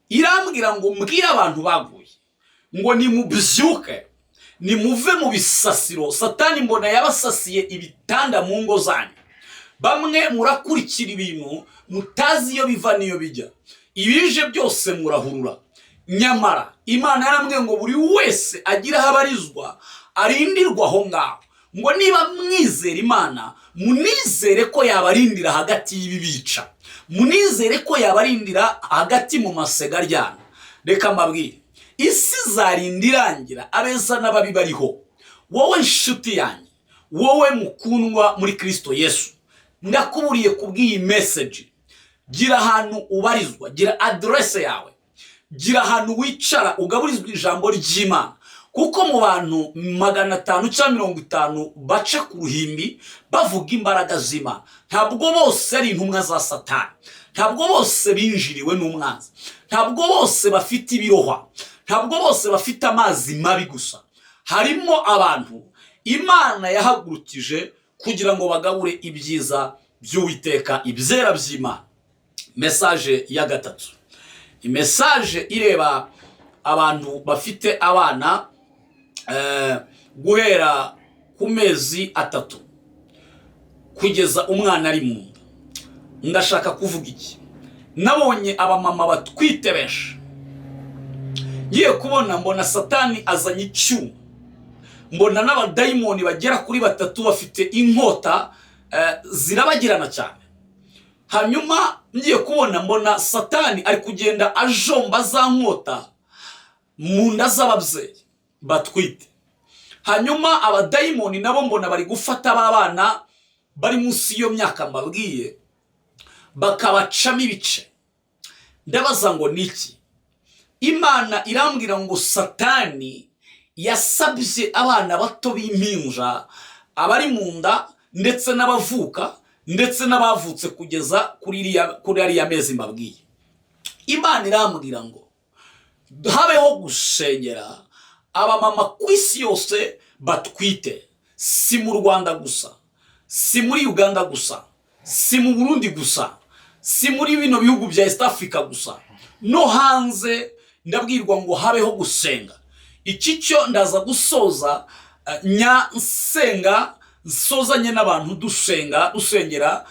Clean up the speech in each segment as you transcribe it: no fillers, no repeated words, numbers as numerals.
Irambwira ngo mbwire abantu baguye ngo nimubyuke, nimuve mu bisasiro. Satani mbona yabasasiye ibitanda mu ngo zanyu. Bamwe murakurikira ibintu mutazi iyo biva n'iyo bijya, ibije byose murahurura. Nyamara Imana yarambwiye ngo buri wese agire aho abarizwa, arindirwa aho ngaho, ngo niba mwizera Imana, munizere ko yabarindira hagati y'ibibica, munizere ko yabarindira hagati mu masega aryana. Reka mbabwire, isi izarinda irangira abeza n'ababi bariho. Wowe nshuti yanjye, wowe mukundwa muri Kirisito Yesu, ndakuburiye kubw'iyi message: gira ahantu ubarizwa, gira aderese yawe, gira ahantu wicara ugaburizwa ijambo ry'Imana. Kuko mu bantu 500 cyangwa 50 baca ku ruhimbi bavuga imbaraga z'Imana, ntabwo bose ari intumwa za Satani, ntabwo bose binjiriwe n'umwanzi, ntabwo bose bafite ibirohwa, ntabwo bose bafite amazi mabi gusa. Harimo abantu Imana yahagurukije kugira ngo bagabure ibyiza by'Uwiteka, ibyera by'Imana. Message ya gatatu, i message ireba abantu bafite abana guhera ku mezi 3 kugeza umwana ari mu nda. Ndashaka kuvuga iki? Nabonye abamama batwite benshi. Ngiye kubona mbona Satani azanye icyuma, mbona n'abadayimoni bagera kuri batatu bafite inkota zirabagirana cyane. Hanyuma ngiye kubona mbona Satani ari kugenda ajomba za nkota mu nda z'ababyeyi batwite. Hanyuma abadayimoni nabo mbona bari gufata ba bana bari munsi y'iyo myaka mbabwiye, bakabacamo ibice. Ndabaza ngo ni iki? Imana irambwira ngo Satani yasabye abana bato b'impinja, abari mu nda ndetse n'abavuka ndetse n'abavutse kugeza kuri ariya mezi mbabwiye. Imana irambwira ngo habeho gusengera abamama ku isi yose batwite, si mu Rwanda gusa, si muri Uganda gusa, si mu Burundi gusa, si muri bino bihugu bya East Africa gusa, no hanze. Ndabwirwa ngo habeho gusenga. Iki cyo ndaza gusoza nya nsenga, nsozanye n'abantu dusenga, dusengera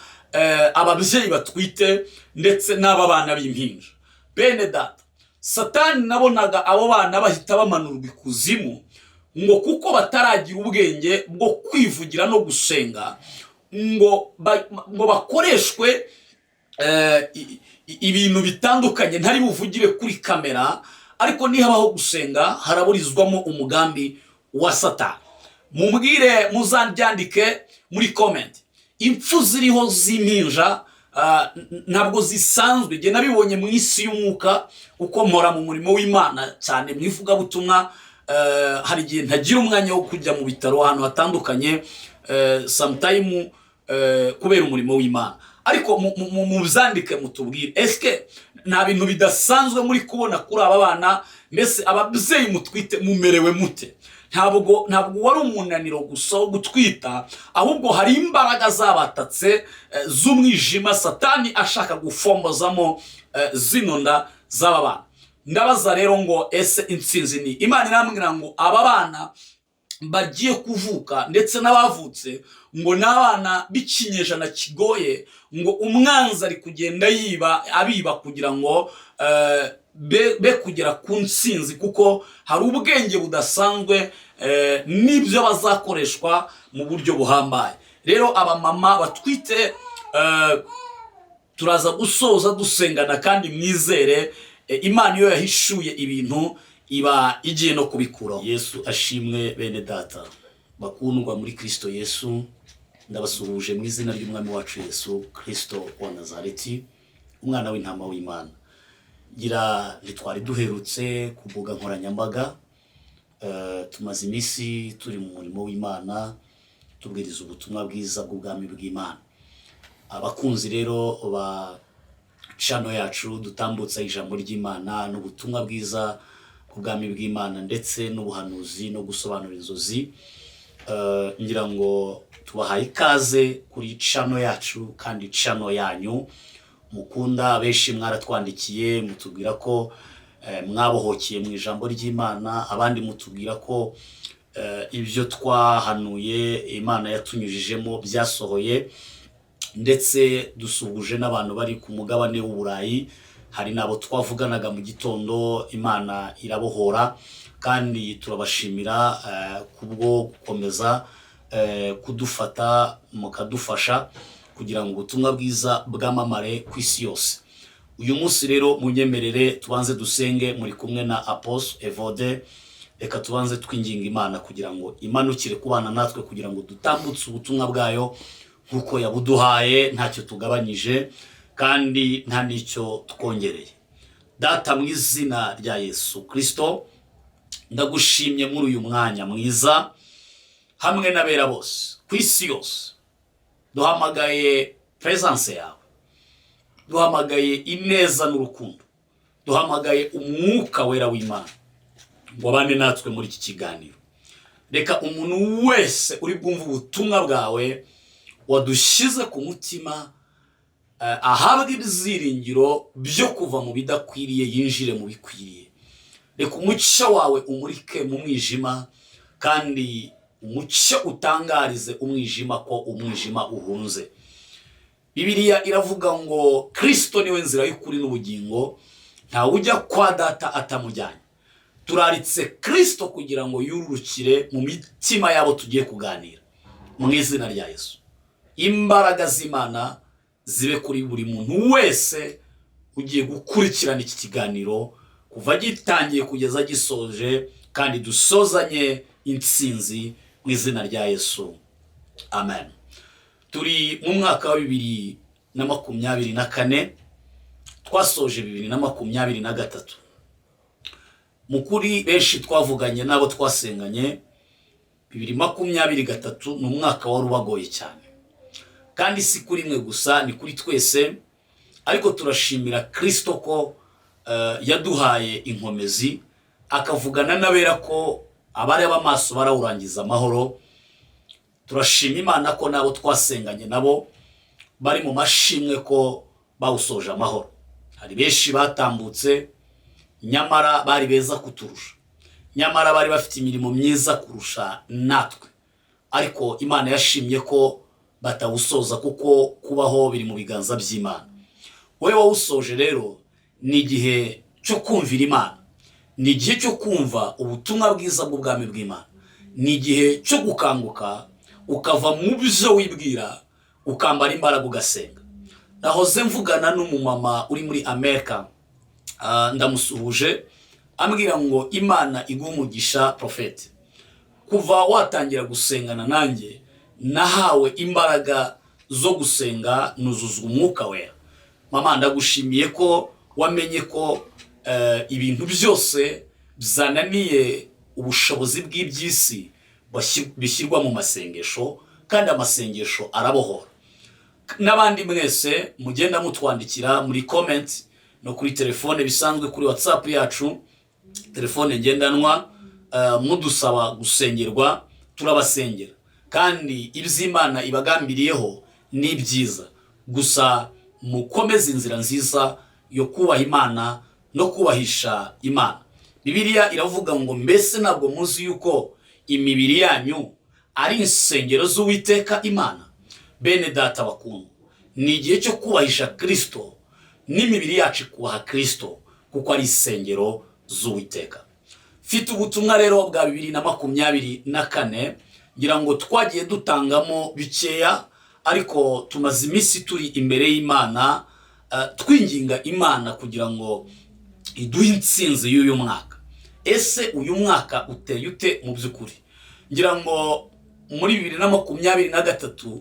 ababyeyi batwite ndetse n'aba bana b'impinja. Bene data, Satani nabonaga abo bana bahita bamanurwa ikuzimu, ngo kuko bataragira ubwenge bwo kwivugira no gusenga, ngo bakoreshwe ibintu bitandukanye ntari buvugire kuri kamera. Ariko nihabaho gusenga, haraburizwamo umugambi wa Satani. Mumbwire, muzabyandike muri comment. Impfu ziriho z'impinja ntabwo zisanzwe. Njye nabibonye mu isi y'umwuka, uko mpora mu murimo w'Imana cyane mu ivugabutumwa. Hari igihe ntagira umwanya wo kujya mu bitaro ahantu hatandukanye sometime kubera umurimo w'Imana. Ariko mubyandike, mutubwire: eske nta bintu bidasanzwe muri kubona kuri aba bana? Mbese ababyeyi mutwite mumerewe mute? Ntabwo wari umunaniro gusa wo gutwita, ahubwo hari imbaraga zabatatse z'umwijima, Satani ashaka gufombozamo zino nda z'aba bana. Ndabaza rero ngo ese intsinzi ni? Imana irambwira ngo aba bana bagiye kuvuka ndetse n'abavutse, ngo n'abana b'ikinyejana kigoye, ngo umwanzi ari kugenda yiba, abiba kugira ngo be kugera ku ntsinzi, kuko hari ubwenge budasanzwe n'ibyo bazakoreshwa mu buryo buhambaye. Rero abamama batwite, turaza gusoza dusengana, kandi mwizere Imana iyo yahishuye ibintu iba igiye no kubikuraho. Yesu ashimwe. Bene data bakundwa muri Kirisito Yesu, ndabasuhuje mu izina ry'Umwami wacu Yesu Kirisito wa Nazareti, umwana w'intama w'Imana. Ngira ntitwari duherutse ku mbuga nkoranyambaga. Tumaze iminsi turi mu murimo w'Imana, tubwiriza ubutumwa bwiza bw'ubwami bw'Imana. Abakunzi rero ba channel yacu dutambutsa ijambo ry'Imana n'ubutumwa bwiza bw'ubwami bw'Imana ndetse n'ubuhanuzi no gusobanura inzozi, ngira ngo tubahaye ikaze kuri channel yacu kandi channel yanyu. Mukunda benshi mwaratwandikiye mutubwira ko mwabohokeye mu ijambo ry'Imana, abandi mutubwira ko ibyo twahanuye Imana yatunyujijemo byasohoye. Ndetse dusuhuje n'abantu bari ku mugabane w'Uburayi, hari n'abo twavuganaga mu gitondo, Imana irabohora, kandi turabashimira kubwo gukomeza kudufata mukadufasha kugira ngo ubutumwa bwiza bwamamare ku isi yose. Uyu munsi rero munyemerere tubanze dusenge. Muri kumwe na Apostle Evode. Reka tubanze twinginga Imana kugira ngo imanukire kubana natwe, kugira ngo dutambutse ubutumwa bwayo nk'uko yabuduhaye, ntacyo tugabanyije kandi nta n'icyo twongereye. Data, mu izina rya Yesu Kirisito, ndagushimye muri uyu mwanya mwiza hamwe n'abera bose ku isi yose. Duhamagaye presence yawe, duhamagaye ineza n'urukundo, duhamagaye Umwuka Wera w'Imana ngo abane natwe muri iki kiganiro. Reka umuntu wese uri bwumve ubutumwa bwawe wadushyize ku mutima ahabwe ibyiringiro byo kuva mu bidakwiriye yinjire mu bikwiriye. Reka umucyo wawe umurike mu mwijima, kandi umucyo utangarize umwijima ko umwijima uhunze. Bibiliya iravuga ngo Kirisito niwe nzira y'ukuri n'ubugingo, ntawe ujya kwa Data atamujyanye. Turaritse Kirisito kugira ngo yururukire mu mitima yabo tugiye kuganira. Mu izina rya Yesu, imbaraga z'Imana zibe kuri buri muntu wese ugiye gukurikirana iki kiganiro kuva gitangiye kugeza gisoje, kandi dusozanye intsinzi mu izina rya Yesu, amen. Turi mu mwaka wa 2024, twasoje 2023. Mu kuri benshi twavuganye n'abo twasenganye, 2023 ni umwaka wari ubagoye cyane, kandi si kuri mwe gusa, ni kuri twese. Ariko turashimira Kirisito ko yaduhaye inkomezi, akavugana n'abera ko abareba amaso barawurangiza amahoro. Turashima Imana ko nabo twasenganye nabo bari mu mashimwe ko bawusoje amahoro. Hari benshi batambutse nyamara bari beza kuturusha, nyamara bari bafite imirimo myiza kurusha natwe, ariko Imana yashimye ko batawusoza, kuko kubaho biri mu biganza by'Imana. Wowe wawusoje rero, ni igihe cyo kumvira Imana, ni igihe cyo kumva ubutumwa bwiza bw'ubwami bw'Imana, ni igihe cyo gukanguka ukava mu byo wibwira, ukambara imbaraga, ugasenga. Nahoze mvugana n'umumama uri muri Amerika, ndamusuhuje, ambwira ngo Imana iguhe umugisha profete, kuva watangira gusengana nanjye nahawe imbaraga zo gusenga, nuzuzwa Umwuka Wera. Mama, ndagushimiye ko wamenye ko ibintu byose byananiye ubushobozi bw'iby'isi bishyirwa mu masengesho, kandi amasengesho arabohora. N'abandi mwese mugenda mutwandikira muri comment no kuri telefone bisanzwe, kuri WhatsApp yacu, telefone ngendanwa, mudusaba gusengerwa, turabasengera, kandi iby'Imana ibagambiriyeho ni byiza. Gusa mukomeze inzira nziza yo kubaha Imana no kubahisha Imana. Bibiliya iravuga ngo: "Mbese ntabwo muzi yuko imibiri yanyu ari insengero z'Uwiteka Imana?" Bene Data bakundwa, ni igihe cyo kubahisha Kirisito n'imibiri yacu ikubaha Kirisito, kuko ari insengero z'Uwiteka. Mfite ubutumwa rero bwa 2024. Ngira ngo twagiye dutangamo bikeya, ariko tumaze iminsi turi imbere y'Imana, twinginga Imana kugira ngo iduhe intsinzi y'uyu mwaka. Ese uyu mwaka uteye ute mu by'ukuri? Ngira ngo muri 2023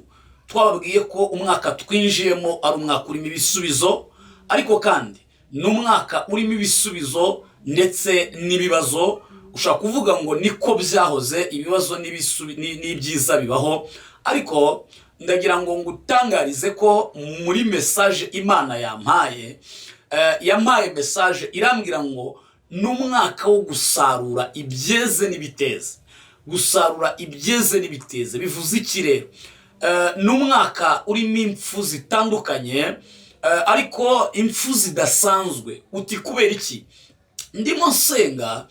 twababwiye ko umwaka twinjiyemo ari umwaka urimo ibisubizo, ariko kandi ni umwaka urimo ibisubizo ndetse n'ibibazo. Ushobora kuvuga ngo niko byahoze, ibibazo n'ibyiza bibaho. Ariko ndagira ngo ngutangarize ko muri message Imana yampaye, yampaye message irambwira ngo ni umwaka wo gusarura ibyeze n'ibiteze. Gusarura ibyeze n'ibiteze bivuze iki rero? Ni umwaka urimo impfu zitandukanye. Ariko impfu zidasanzwe. Uti kubera iki? Ndimo nsenga,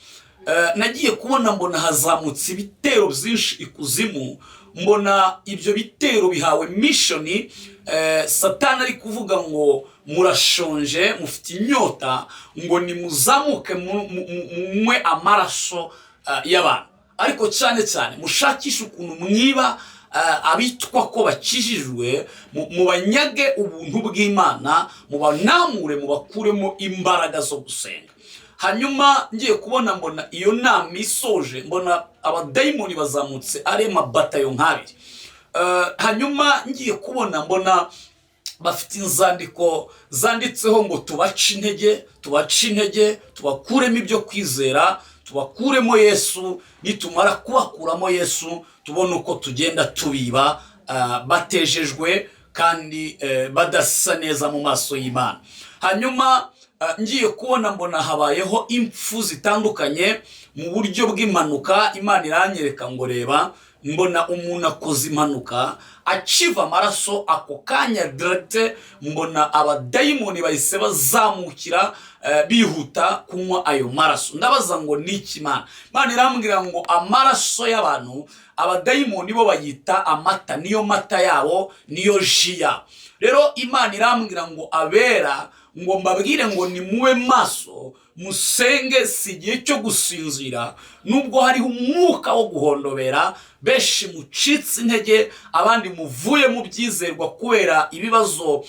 nagiye kubona mbona hazamutse ibitero byinshi ikuzimu. Mbona ibyo bitero bihawe mission. Satani ari kuvuga ngo murashonje, mufite inyota, ngo nimuzamuke munywe amaraso y'abantu, ariko cyane cyane mushakishe ukuntu mwiba abitwa ko bakijijwe, mubanyage ubuntu bw'Imana, mubanamure, mubakuremo imbaraga zo gusenga. Hanyuma ngiye kubona mbona iyo nama isoje, mbona abadayimoni bazamutse ari amabatayo nk'abiri. Hanyuma ngiye kubona mbona bafite inzandiko zanditseho ngo tubace intege, tubace intege, tubakuremo ibyo kwizera, tubakuremo Yesu. Nitumara kubakuramo Yesu, tubone uko tugenda tubiba batejejwe kandi badasa neza mu maso y'Imana. Hanyuma ngiye kubona mbona habayeho impfu zitandukanye mu buryo bw'impanuka. Imana iranyereka ngo reba, mbona umuntu akoze impanuka akiva amaraso ako kanya direct, mbona abadayimoni bahise bazamukira bihuta kunywa ayo maraso. Ndabaza ngo ni iki, Imana? Imana irambwira ngo amaraso y'abantu abadayimoni bo bayita amata, niyo mata yabo, niyo ji yabo. Rero Imana irambwira ngo abera, ngo mbabwire ngo nimube maso, musenge, si igihe cyo gusinzira. Nubwo hariho umwuka wo guhondobera, benshi mucitse intege, abandi muvuye mu byizerwa kubera ibibazo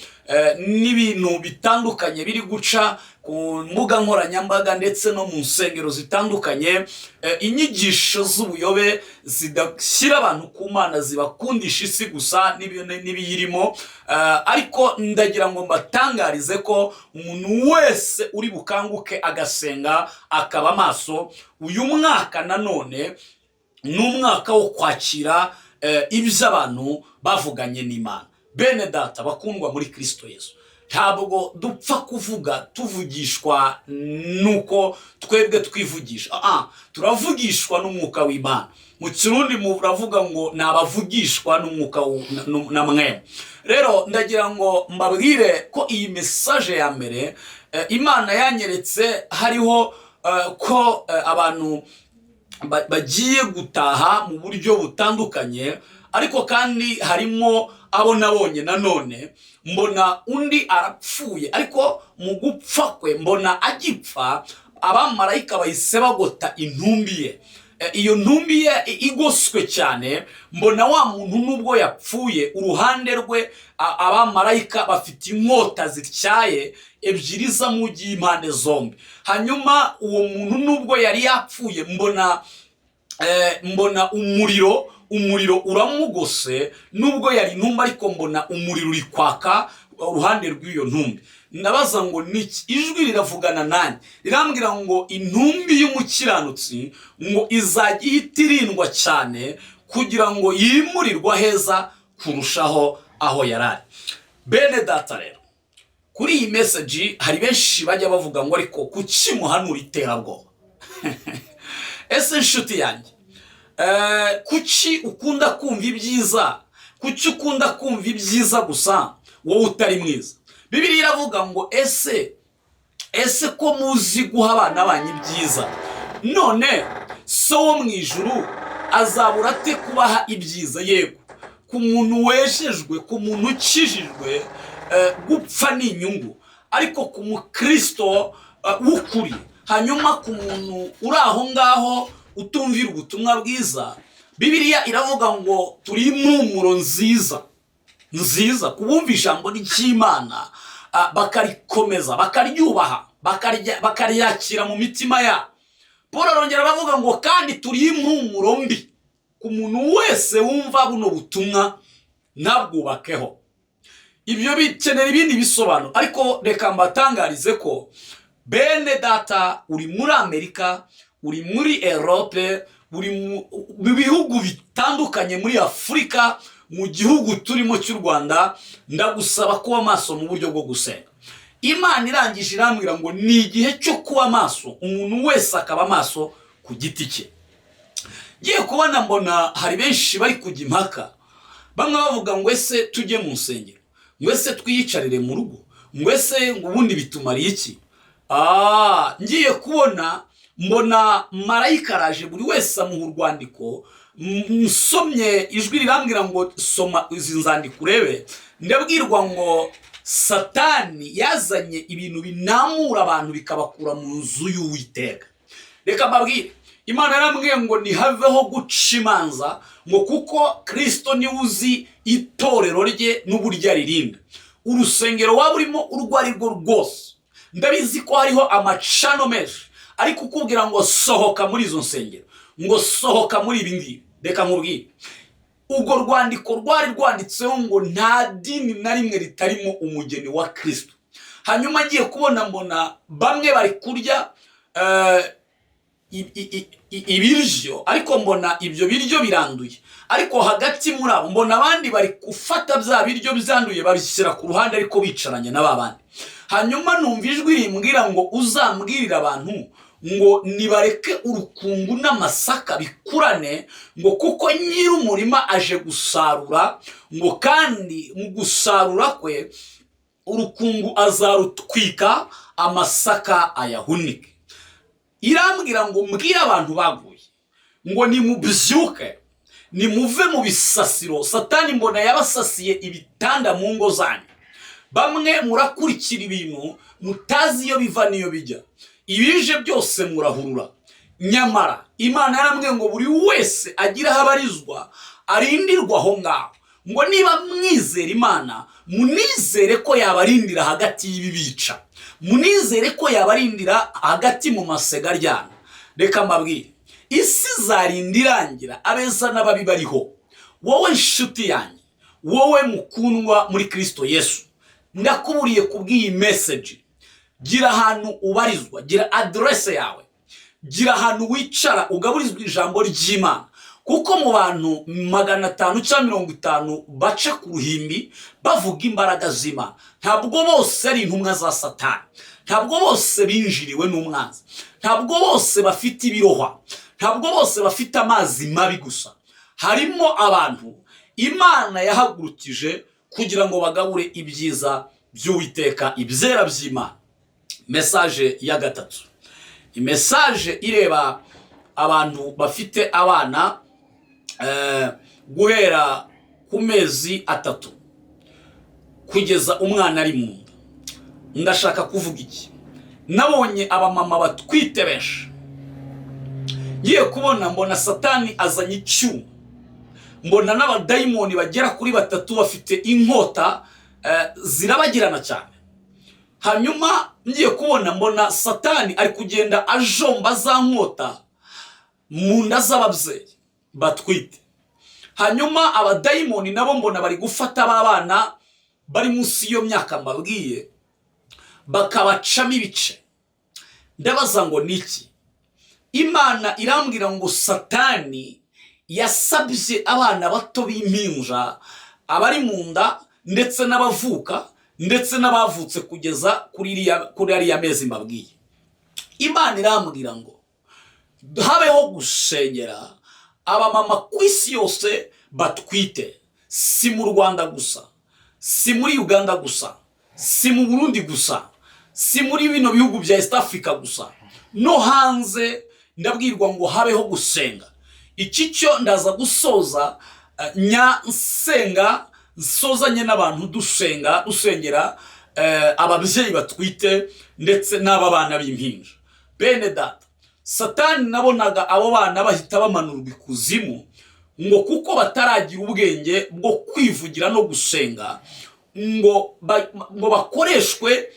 n'ibintu bitandukanye biri guca ku mbuga nkoranyambaga ndetse no mu nsengero zitandukanye, inyigisho z'ubuyobe zidashyira abantu ku Mana, zibakundisha isi gusa n'ibiyirimo. Ariko ndagira ngo mbatangarize ko umuntu wese uri bukanguke agasenga akaba amaso, uyu mwaka nanone ni umwaka wo kwakira ibyo abantu bavuganye n'Imana. Bene data bakundwa muri Kristo Yesu, ntabwo dupfa kuvuga tuvugishwa nuko twebwe twivugisha. Turavugishwa n'umwuka w'Imana. Mu Kirundi muravuga ngo ni abavugishwa n'umwuka na mwene. Rero ndagira ngo mbabwire ko iyi message ya mbere, Imana yanyeretse hariho ko abantu bagiye gutaha mu buryo butandukanye, ariko kandi harimo abo nabonye nanone mbona undi arapfuye, ariko mu gupfa kwe mbona agipfa abamarayika bahise bagota intumbi ye. Iyo ntumbi ye igoswe cyane, mbona wa muntu nubwo yapfuye, uruhande rwe abamarayika bafite inkota zityaye ebyiri z'amugi y'impande zombi. Hanyuma uwo muntu nubwo yari yapfuye, mbona umuriro uramugose nubwo yari intumbi, ariko mbona umuriro uri kwaka uruhande rw'iyo ntumbi. Ndabaza ngo niki? Ijwi riravugana nanjye rirambwira ngo intumbi y'umukiranutsi ngo izajya ihita irindwa cyane kugira ngo yimurirwe aheza kurushaho aho yari ari. Bene data, rero kuri iyi message hari benshi bajya bavuga ngo ariko kuki muhanura iterabwoba? Ese inshuti yanjye, kuki ukunda kumva ibyiza? Kuki ukunda kumva ibyiza gusa wowe utari mwiza? Bibiliya iravuga ngo ese ko muzi guha abana banyu ibyiza, none So wo mu ijuru azabura ate kubaha ibyiza? Yego, ku muntu wejejwe, ku muntu ukijijwe, gupfa ni inyungu, ariko ku mukristo w'ukuri. Hanyuma ku muntu uri aho ngaho utumvira ubutumwa bwiza, Bibiliya iravuga ngo turi impumuro nziza nziza ku bumva ijambo ry'Imana, bakarikomeza, bakaryubaha, bakaryakira mu mitima yabo. Paul arongera aravuga ngo kandi turi impumuro mbi ku muntu wese wumva buno butumwa ntabwubakeho. Ibyo bikenera ibindi bisobanuro, ariko reka mbatangarize ko bene data, uri muri Amerika, uri muri Erope, uri mu bihugu bitandukanye muri Afurika, mu gihugu turimo cy'u Rwanda, ndagusaba kuba maso mu buryo bwo gusenga. Imana irangije irambwira ngo ni igihe cyo kuba maso, umuntu wese akaba maso ku giti cye. Ngiye kubona mbona hari benshi bari kujya impaka, bamwe bavuga ngo ese tujye mu nsengero, ngo ese twiyicarire mu rugo, Ngo ese ngo ubundi bitumariye iki? Ngiye kubona mbona marayika araje, buri wese amuha urwandiko. Nsomye ijwi rirambwira ngo soma izi nzandiko urebe. Ndabwirwa ngo Satani yazanye ibintu binamura abantu, bikabakura mu nzu y'Uwiteka. Reka mbabwire, Imana yarambwiye ngo ntihaveho guca imanza, ngo kuko Kirisito niwe uzi itorero rye n'uburyo aririnda. Urusengero waba urimo urwo ari rwo rwose, ndabizi ko hariho amacano menshi ariko ukubwira ngo sohoka muri izo nsengero, ngo sohoka muri ibi ngibi. Reka nkubwire, urwo rwandiko rwari rwanditseho ngo nta dini na rimwe ritarimo umugeni wa Kirisito. Hanyuma ngiye kubona mbona bamwe bari kurya ibiryo, ariko mbona ibyo biryo biranduye. Ariko hagati muri abo mbona abandi bari gufata bya biryo byanduye babishyira ku ruhande, ariko bicaranye na ba bandi. Hanyuma numva ijwi rimbwira ngo uzambwirire abantu ngo nibareke urukungu n'amasaka bikurane, ngo kuko nyir'umurima aje gusarura, ngo kandi mu gusarura kwe urukungu azarutwika, amasaka ayahunike. Irambwira ngo mbwire abantu baguye ngo nimubyuke, nimuve mu bisasiro. Satani mbona yabasasiye ibitanda mu ngo zanyu. Bamwe murakurikira ibintu mutazi iyo biva n'iyo bijya, ibije byose murahurura. Nyamara Imana yarambwiye ngo buri wese agire aho abarizwa, arindirwa aho ngaho, ngo niba mwizera Imana, munizere ko yabarindira hagati y'ibibica, munizere ko yabarindira hagati mu masega aryana. Reka mbabwire, isi izarinda irangira abeza n'ababi bariho. Wowe nshuti yanjye, wowe mukundwa muri Kirisito Yesu, ndakuburiye kubw'iyi message: gira ahantu ubarizwa, gira aderese yawe, gira ahantu wicara ugaburizwa ijambo ry'Imana. Kuko mu bantu 500 cyangwa 50 baca ku ruhimbi bavuga imbaraga z'Imana, ntabwo bose ari intumwa za Satani, ntabwo bose binjiriwe n'umwanzi, ntabwo bose bafite ibirohwa, ntabwo bose bafite amazi mabi gusa. Harimo abantu Imana yahagurukije kugira ngo bagabure ibyiza by'Uwiteka, ibyera by'Imana. Message ya gatatu, message ireba abantu bafite abana guhera ku mezi 3 kugeza umwana ari mu nda. Ndashaka kuvuga iki? Nabonye abamama batwite benshi. Ngiye kubona mbona Satani azanye icyuma, mbona n'abadayimoni bagera kuri batatu bafite inkota zirabagirana cyane. Hanyuma ngiye kubona mbona Satani ari kugenda ajomba za nkota mu nda z'ababyeyi batwite. Hanyuma abadayimoni nabo mbona bari gufata ba bana bari munsi y'iyo myaka mbabwiye, bakabacamo ibice. Ndabaza ngo niki? Imana irambwira ngo Satani yasabye abana bato b'impinja, abari mu nda ndetse n'abavuka ndetse n'abavutse kugeza kuri ariya mezi mbabwiye. Imana irambwira ngo habeho gusengera abamama ku isi yose batwite, si mu Rwanda gusa, si muri Uganda gusa, si mu Burundi gusa, si muri bino bihugu bya East Africa gusa, no hanze. Ndabwirwa ngo habeho gusenga. Iki cyo ndaza gusoza nya nsenga, nsozanye n'abantu dusenga, dusengera ababyeyi batwite ndetse n'aba bana b'impinja. Bene data, Satani nabonaga abo bana bahita bamanurwa ikuzimu, ngo kuko bataragira ubwenge bwo kwivugira no gusenga, ngo bakoreshwe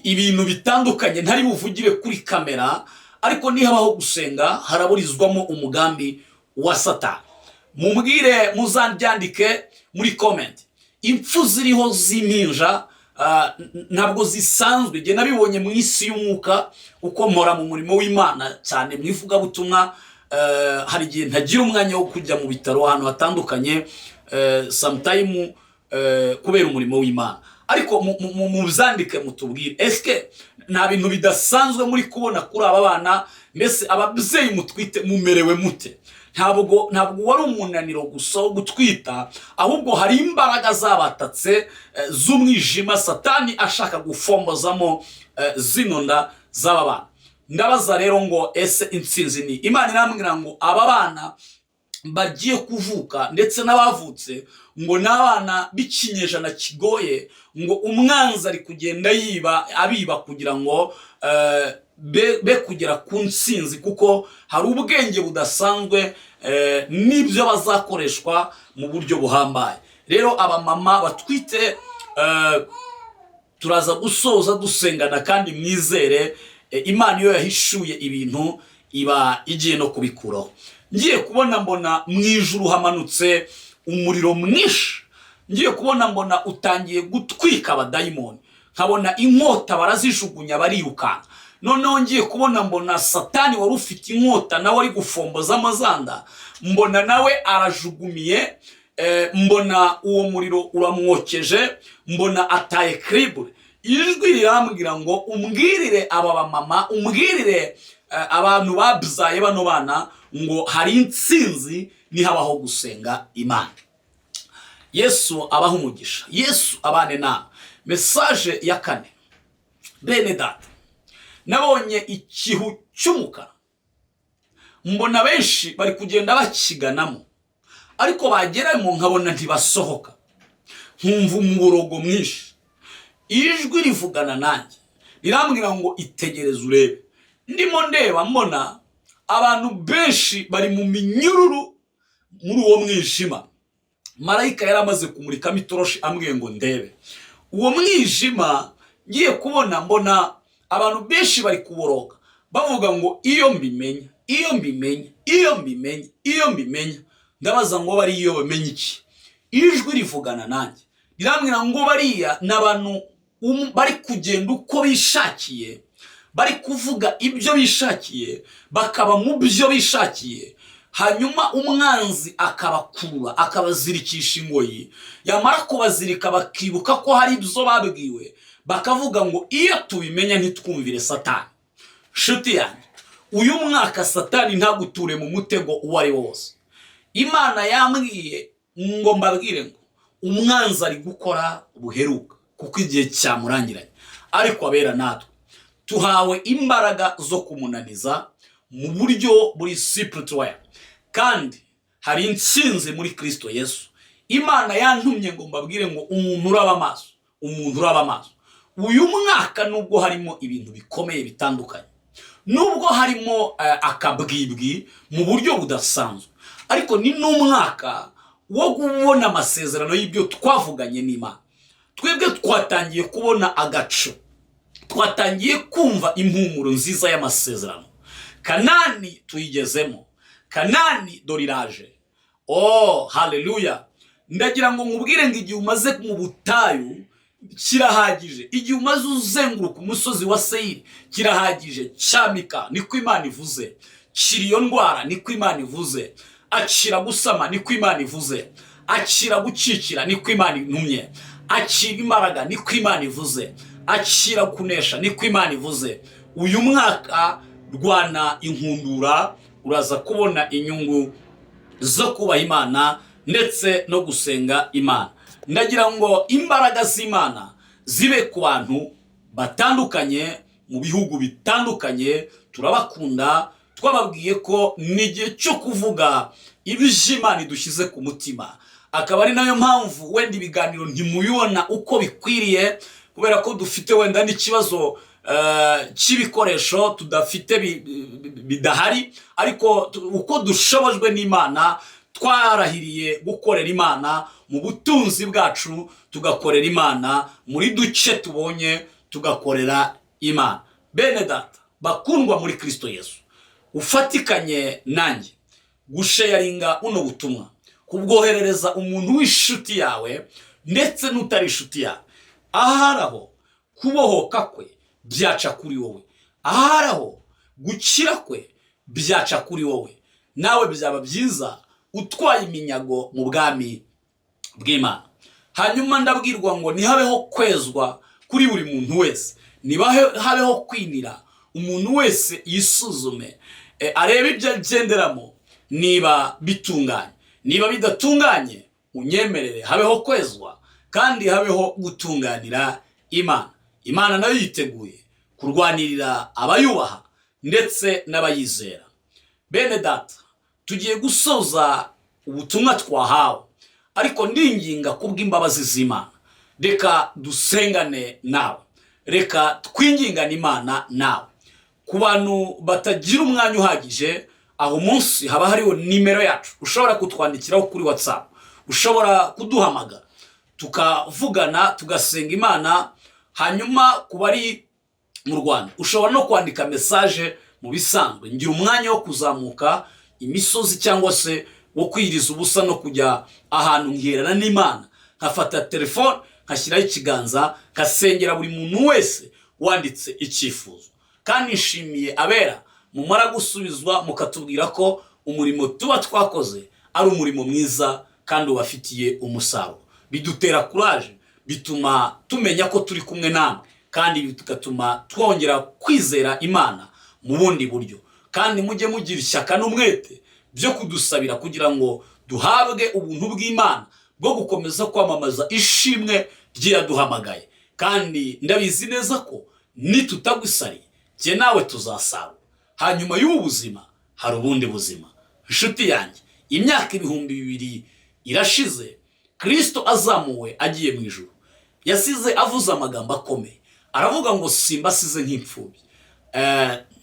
ibintu bitandukanye ntari buvugire kuri kamera. Ariko nihabaho gusenga, haraburizwamo umugambi wa Satani. Mumbwire, muzabyandike muri comment. Impfu ziriho z'impinja ntabwo zisanzwe. Njye nabibonye mu isi y'umwuka, uko mpora mu murimo w'Imana cyane mu ivugabutumwa. Hari igihe ntagira umwanya wo kujya mu bitaro ahantu hatandukanye sometime kubera umurimo w'Imana. Ariko mubyandike, mutubwire, eske nta bintu bidasanzwe muri kubona kuri aba bana? Mbese ababyeyi mutwite mumerewe mute? Ntabwo wari umunaniro gusa wo gutwita, ahubwo hari imbaraga zabatatse z'umwijima, Satani ashaka gufombozamo zino nda z'aba bana. Ndabaza rero ngo ese intsinzi ni? Imana irambwira ngo aba bana bagiye kuvuka ndetse n'abavutse ngo ni abana b'ikinyejana kigoye, ngo umwanzi ari kugenda yiba abiba kugira ngo be kugera ku ntsinzi, kuko hari ubwenge budasanzwe n'ibyo bazakoreshwa mu buryo buhambaye. Rero abamama batwite, turaza gusoza dusengana, kandi mwizere Imana iyo yahishuye ibintu iba igiye no kubikuraho. Ngiye kubona mbona mu ijuru hamanutse umuriro mwinshi. Ngiye kubona mbona utangiye gutwika abadayimoni, nkabona inkota barazijugunya barirukanka. Noneho ngiye kubona mbona Satani wari ufite inkota nawe ari gufombozamo zanda, mbona nawe arajugumiye, mbona uwo muriro uramwokeje, mbona ataye kiribure. Ijwi rirambwira ngo umbwirire aba bamama, umbwirire abantu babyaye bano bana ngo hari intsinzi nihabaho gusenga Imana. Yesu abaha umugisha, Yesu abane nawe. Message ya kane, bene data, nabonye igihu cy'umukara, mbona benshi bari kugenda bakiganamo, ariko bageramo nkabona ntibasohoka, nkumva umuborogo mwinshi. Ijwi rivugana nanjye rirambwira ngo itegereze urebe. Ndimo ndeba mbona abantu benshi bari mu minyururu muri uwo mwijima. Marayika yari amaze kumurikamo itoroshi, ambwiye ngo ndebe uwo mwijima. Ngiye kubona mbona abantu benshi bari kuboroga bavuga ngo iyo mbimenya, iyo mbimenya, iyo mbimenya, iyo mbimenya. Ndabaza ngo bari iyo bamenye iki? Ijwi rivugana nanjye rirambwira ngo bariya ni abantu bari kugenda uko bishakiye, bari kuvuga ibyo bishakiye, bakaba mu byo bishakiye, hanyuma umwanzi akabakurura, akabazirikisha ingoyi. Yamara kubazirika bakibuka ko hari ibyo babwiwe, bakavuga ngo iyo tubimenya ntitwumvire Satani. Nshuti yanjye, uyu mwaka Satani ntaguture mu mutego uwo ari wo wose. Imana yambwiye ngo mbabwire ngo umwanzi ari gukora buheruka kuko igihe cyamurangiranye, ariko abera natwe tuhawe imbaraga zo kumunaniza mu buryo buri spiritual, kandi hari intsinzi muri Kristo Yesu. Imana yantumye ngo mbabwire ngo umuntu uraba amaso, umuntu uraba amaso. Uyu mwaka nubwo harimo ibintu bikomeye bitandukanye, nubwo harimo akabwibwi mu buryo budasanzwe, ariko ni n'umwaka wo kubona amasezerano y'ibyo twavuganye n'Imana. Twebwe twatangiye kubona agacu, twatangiye kumva impumuro nziza y'amasezerano. Kanani tuyigezemo, Kanani dore iraje. Oh haleluya! Ndagira ngo nkubwire ngo igihe umaze mu butayu kirahagije, igihe umaze uzenguruka umusozi wa Seyiri kirahagije. Cyamika, niko Imana ivuze. Kira iyo ndwara, niko Imana ivuze. Akira gusama, niko Imana ivuze. Akira gukikira, niko Imana intumye. Akira imbaraga, niko Imana ivuze. Akira kunesha, niko Imana ivuze. Uyu mwaka rwana inkundura, uraza kubona inyungu zo kubaha Imana ndetse no gusenga Imana. Ndagira ngo imbaraga z'Imana zibe ku bantu batandukanye mu bihugu bitandukanye. Turabakunda, twababwiye ko ni igihe cyo kuvuga iby'Imana idushyize ku mutima, akaba ari nayo mpamvu wenda ibiganiro ntimubibona uko bikwiriye, kubera ko dufite wenda n'ikibazo cy'ibikoresho tudafite bidahari, ariko uko dushobojwe n'Imana twarahiriye gukorera Imana mu butunzi bwacu, tugakorera Imana muri duce tubonye, tugakorera Imana. Bene data bakundwa muri Kristo Yesu, ufatikanye nanjye gusharinga buno butumwa, kubwoherereza umuntu w'inshuti yawe ndetse n'utari inshuti yawe. Ahari aho kubohoka kwe byaca kuri wowe, ahari aho gukira kwe byaca kuri wowe, nawe byaba byiza utwaye iminyago mu bwami bw'Imana. Hanyuma ndabwirwa ngo ntihabeho kwezwa kuri buri muntu wese, habeho kwinira, umuntu wese yisuzume, arebe ibyo agenderamo. Niba bitunganye, niba bidatunganye, unyemerere habeho kwezwa kandi habeho gutunganira Imana. Imana nayo yiteguye kurwanirira abayubaha ndetse n'abayizera. Bene data, tugiye gusoza ubutumwa twahawe, ariko ndinginga kubw'imbabazi z'Imana, reka dusengane nawe, reka twingingane Imana nawe. Ku bantu batagira umwanya uhagije, aho munsi haba hariho nimero yacu ushobora kutwandikiraho kuri WhatsApp, ushobora kuduhamagara tukavugana, tugasenga Imana. Hanyuma ku bari mu Rwanda ushobora no kwandika message. Mu bisanzwe ngira umwanya wo kuzamuka imisozi cyangwa se wo kwiriza ubusa no kujya ahantu nkiherana n'Imana, nkafata telefone, nkashyiraho ikiganza, nkasengera buri muntu wese wanditse icyifuzo. Kandi nshimiye abera mumara gusubizwa mukatubwira ko umurimo tuba twakoze ari umurimo mwiza kandi ubafitiye umusaruro. Bidutera courage, bituma tumenya ko turi kumwe namwe, kandi bigatuma twongera kwizera Imana mu bundi buryo. Kandi mujye mugira ishyaka n'umwete byo kudusabira kugira ngo duhabwe ubuntu bw'Imana bwo gukomeza kwamamaza ishimwe ry'iyaduhamagaye. Kandi ndabizi neza ko nitutagusariye, jye nawe tuzasarura. Hanyuma y'ubu buzima hari ubundi buzima. Inshuti yanjye, imyaka 2000 irashize Kristo azamuwe agiye mu ijuru. Yasize avuze amagambo akomeye, aravuga ngo simbasize nk'imfubyi.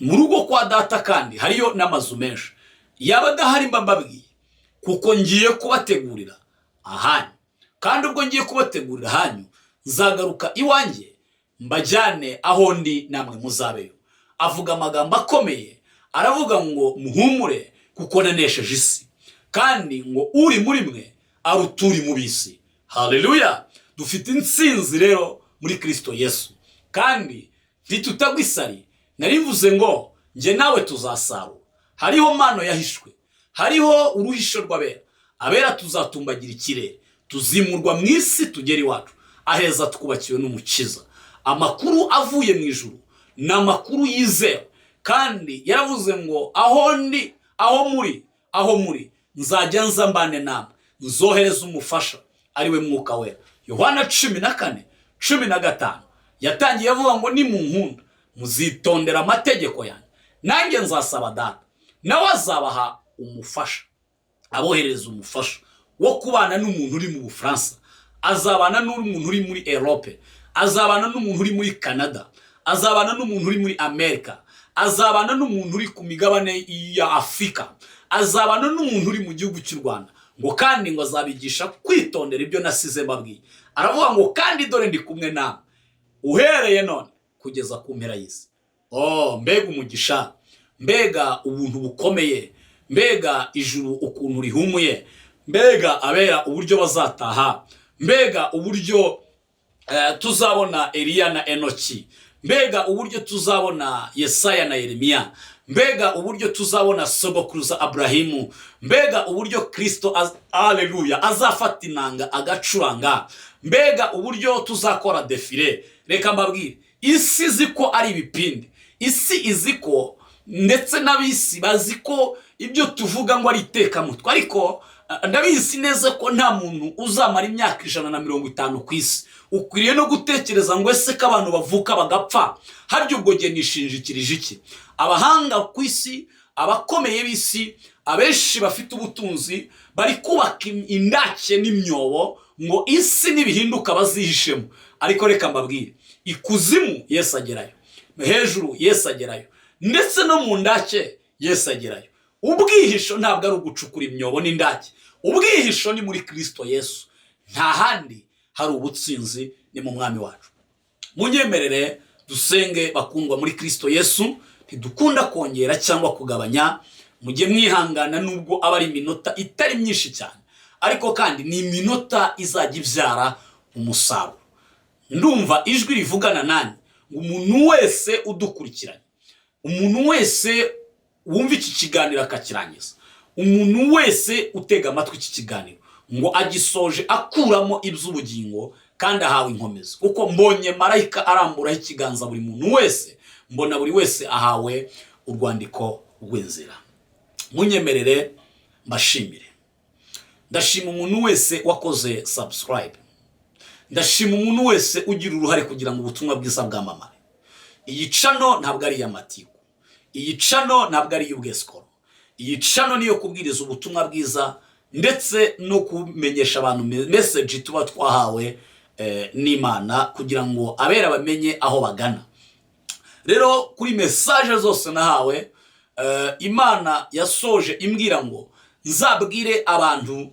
Mu rugo kwa data kandi hariyo n'amazu menshi, yaba adahari mba mbabwiye, kuko ngiye kubategurira ahanyu. Kandi ubwo ngiye kubategurira ahanyu, nzagaruka iwanjye mbajyane aho ndi, namwe muzabeyo. Avuga amagambo akomeye, aravuga ngo muhumure kuko nanesheje isi, kandi ngo uri muri mwe aruta uri mu bisi. Haleluya! Dufite intsinzi rero muri Kristo Yesu, kandi ntitutagwa isari. Narivuze ngo njye nawe tuzasarura. Hariho mpano yahishwe, hariho uruhisho rw'abera. Abera tuzatumbagira ikirere, tuzimurwa mu isi tugera iwacu aheza twubakiwe n'Umukiza. Amakuru avuye mu ijuru ni amakuru yizewe, kandi yaravuze ngo aho ndi, aho muri, aho muri nzajya nza mbane namwe, nzohereza umufasha ari we Mwuka Wera. Yohana 14:15 yatangiye avuga ngo nimunkunda muzitondera amategeko yanjye, nanjye nzasaba data nawe azabaha umufasha, aboherereza umufasha wo kubana n'umuntu uri mu Bufaransa, azabana n'umuntu uri muri Europe, azabana n'umuntu uri muri Canada, azabana n'umuntu uri muri Amerika, azabana n'umuntu uri ku migabane ya Afurika, azabana n'umuntu uri mu gihugu cy'u Rwanda. Ngo kandi ngo azabigisha kwitondera ibyo nasize mbabwiye. Aravuga ngo kandi dore ndi kumwe namwe uhereye none kugeza ku mpera y'isi. Oh, mbega umugisha, mbega ubuntu bukomeye, mbega ijuru ukuntu rihumuye, mbega abera uburyo bazataha, mbega uburyo tuzabona Eliya na Enoki, mbega uburyo tuzabona Yesaya na Yeremiya, mbega uburyo tuzabona sogokuruza Aburahimu, mbega uburyo Kristo aleluya azafata inanga agacuranga, mbega uburyo tuzakora défilé. Reka mbabwire, isi izi ko ari ibipindi, isi izi ko ndetse n'abisi bazi ko ibyo tuvuga ngo ari itekamutwe, ariko ndabizi neza ko nta muntu uzamara imyaka 150 ku isi. Ukwiriye no gutekereza ngo ese ko abantu bavuka bagapfa, harya ubwo gihe nishinjikirije iki? Abahanga ku isi, abakomeye b'isi, abenshi bafite ubutunzi bari kubaka indake n'imyobo ngo isi nibihinduka bazihishemo. Ariko reka mbabwire, ikuzimu Yesu agerayo, hejuru Yesu agerayo, ndetse no mu ndake Yesu agerayo. Ubwihisho ntabwo ari ugucukura imyobo n'indake, ubwihisho ni muri Kristo Yesu. Nta handi hari ubutsinzi, ni mu Mwami wacu. Munyemerere dusenge bakundwa muri Kristo Yesu. Ntidukunda kongera cyangwa kugabanya, mujye mwihangana nubwo aba ari iminota itari myinshi cyane, ariko kandi ni iminota izajya ibyara umusaruro. Ndumva ijwi rivugana nanjye ngo umuntu wese udukurikiranye, umuntu wese wumva iki kiganiro akakirangiza, umuntu wese utega amatwi iki kiganiro ngo agisoje akuramo iby'ubugingo kandi ahawe inkomezi, kuko mbonye marayika aramburaho ikiganza buri muntu wese, mbona buri wese ahawe urwandiko rw'inzira. Munyemerere. Mbashimire. Ndashima umuntu wese wakoze subscribe. Ndashima umuntu wese ugira uruhare kugira ngo ubutumwa bwiza bwamamare. Iyi channel ntabwo ari iy'amatiku, iyi channel ntabwo ari iy'ubwesikoro. Iyi channel niyo kubwiriza ubutumwa bwiza ndetse no kumenyesha abantu message tuba twahawe n'Imana, kugira ngo abera bamenye aho bagana. Rero kuri message zose nahawe, Imana yasoje imbwira ngo nzabwire abantu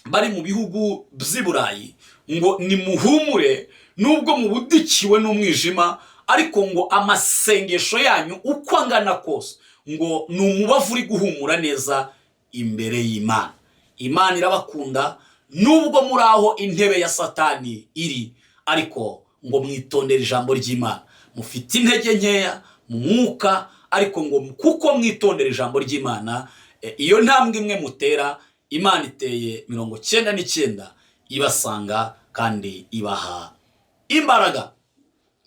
bari mu bihugu by'i Burayi ngo nimuhumure, nubwo mubudikiwe n'umwijima, ariko ngo amasengesho yanyu uko angana kose ngo ni umubavu uri guhumura neza imbere y'Imana. Imana irabakunda nubwo muri aho intebe ya Satani iri, ariko ngo mwitondere ijambo ry'Imana. Mufite intege nkeya mu mwuka, ariko ngo kuko mwitondera ijambo ry'Imana, iyo ntambwe imwe mutera, Imana iteye 99 ibasanga kandi ibaha imbaraga.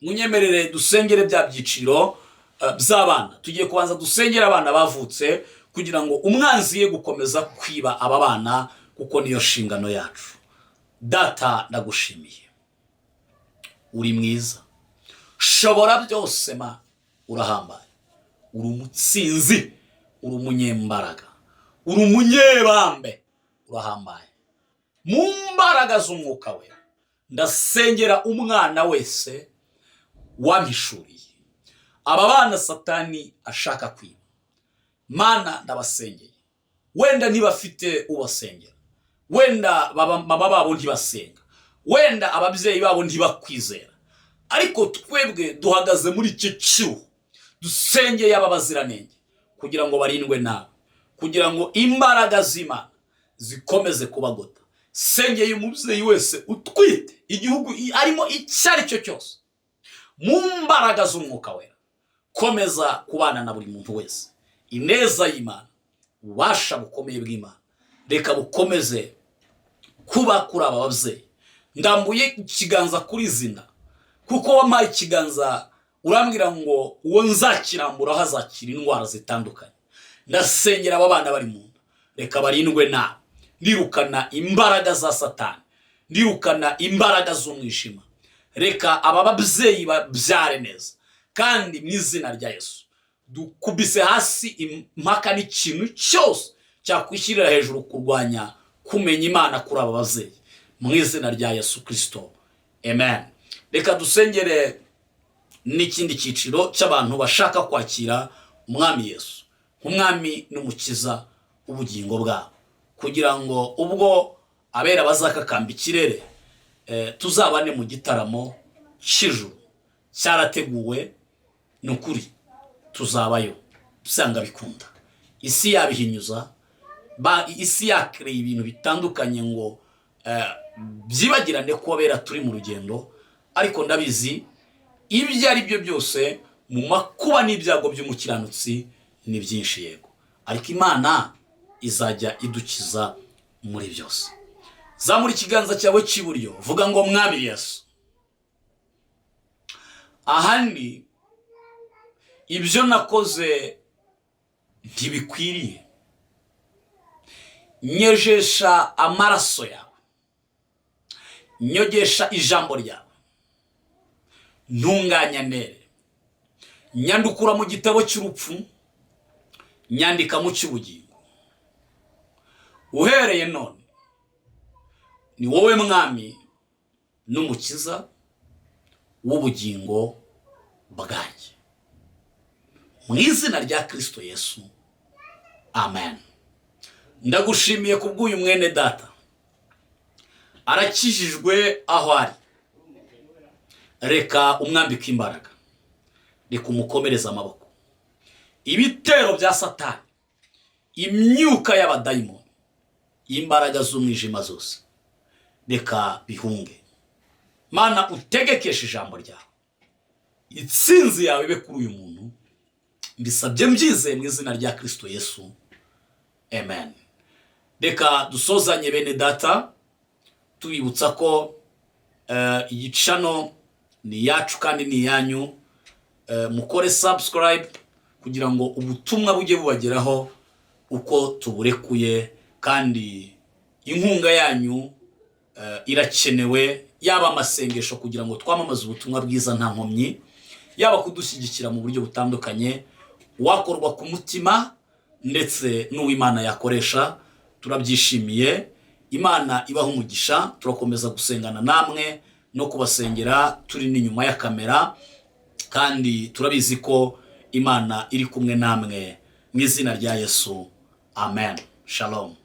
Munyemerere dusengere bya byiciro by'abana. Tugiye kubanza dusengere abana bavutse, kugira ngo umwanzi ye gukomeza kwiba aba bana, kuko niyo nshingano yacu. Data, ndagushimiye, uri mwiza, shobora byose, ma urahambaye, uri umutsinzi, uri umunyembaraga, uri umunyebambe, urahambaye. Mu mbaraga z'Umwuka We, ndasengera umwana wese wampishuriye. Aba bana Satani ashaka kwiba, Mana, ndabasengeye. Wenda ntibafite ubasengera, wenda mama babo ntibasenga, wenda ababyeyi babo ntibakwizera, ariko twebwe duhagaze muri icyo cyuho, dusengeye aba baziranenge kugira ngo barindwe nawe, kugira ngo imbaraga z'Imana zikomeze kubagota. Sengeye umubyeyi wese utwite, igihugu arimo icyo ari cyo cyose, mu mbaraga z'Umwuka Wera, komeza kubana na buri muntu wese. Ineza y'Imana, ububasha bukomeye bw'Imana, reka bukomeze kuba kuri aba babyeyi. Ndambuye ikiganza kuri zina, kuko wampaye ikiganza urambwira ngo uwo nzakiramburaho azakira indwara zitandukanye. Ndasengera aba bana bari mu nda, reka barindwe nawe. Ndirukana imbaraga za Satani, ndirukana imbaraga z'umwijima. Reka aba babyeyi babyare neza, kandi mu izina rya Yesu dukubise hasi impaka n'ikintu cyose cyakwishyirira hejuru kurwanya kumenya Imana kuri aba babyeyi, mu izina rya Yesu Kirisito, amen. Reka dusengere n'ikindi cyiciro cy'abantu bashaka kwakira Umwami Yesu nk'Umwami n'Umukiza w'ubugingo bwabo, kugira ngo ubwo abera bazakakamba ikirere, tuzabane mu gitaramo cy'ijuru cyarateguwe. Ni ukuri tuzabayo usanga bikunda. Isi yabihinyuza, isi yakereye ibintu bitandukanye ngo byibagirane ko abera turi mu rugendo, ariko ndabizi, ibyo ari byo byose, mu makuba n'ibyago by'umukiranutsi ni byinshi, yego, ariko Imana izajya idukiza muri byose. Zamura ikiganza cyawe cy'iburyo, vuga ngo: "Mwami Yesu, ahandi ibyo nakoze ntibikwiriye. Nyejesha amaraso yawe, nyogesha ijambo ryawe, ntunganya nere, nyandukura mu gitabo cy'urupfu, nyandika mu cy'ubugingo. Uhereye none ni wowe Mwami n'Umukiza w'ubugingo bwanjye, mu izina rya Kirisito Yesu, amen." Ndagushimiye kubw'uyu mwene data, arakijijwe aho ari. Reka umwambike imbaraga, reka umukomereze amaboko. Ibitero bya Satani, imyuka y'abadayimoni, imbaraga z'umwijima zose, reka bihunge. Mana, utegekeshe ijambo ryawe, itsinzi yawe ibe kuri uyu muntu. Mbisabye mbyizeye mu izina rya Kirisito Yesu, amen. Reka dusozanye, bene data, tubibutsa ko iyi channel ni iyacu kandi ni iyanyu. Mukore subscribe kugira ngo ubutumwa bujye bubageraho. uko tuburekuye, kandi inkunga yanyu irakenewe, yaba amasengesho kugira ngo twamamaze ubutumwa bwiza nta nkomyi, yaba kudushyigikira mu buryo butandukanye, wakorwa ku mutima ndetse n'uw'Imana yakoresha, turabyishimiye. Imana ibaha umugisha. Turakomeza gusengana namwe no kubasengera turi n'inyuma ya kamera, kandi turabizi ko Imana iri kumwe namwe mu izina rya Yesu. Amen. Shalom.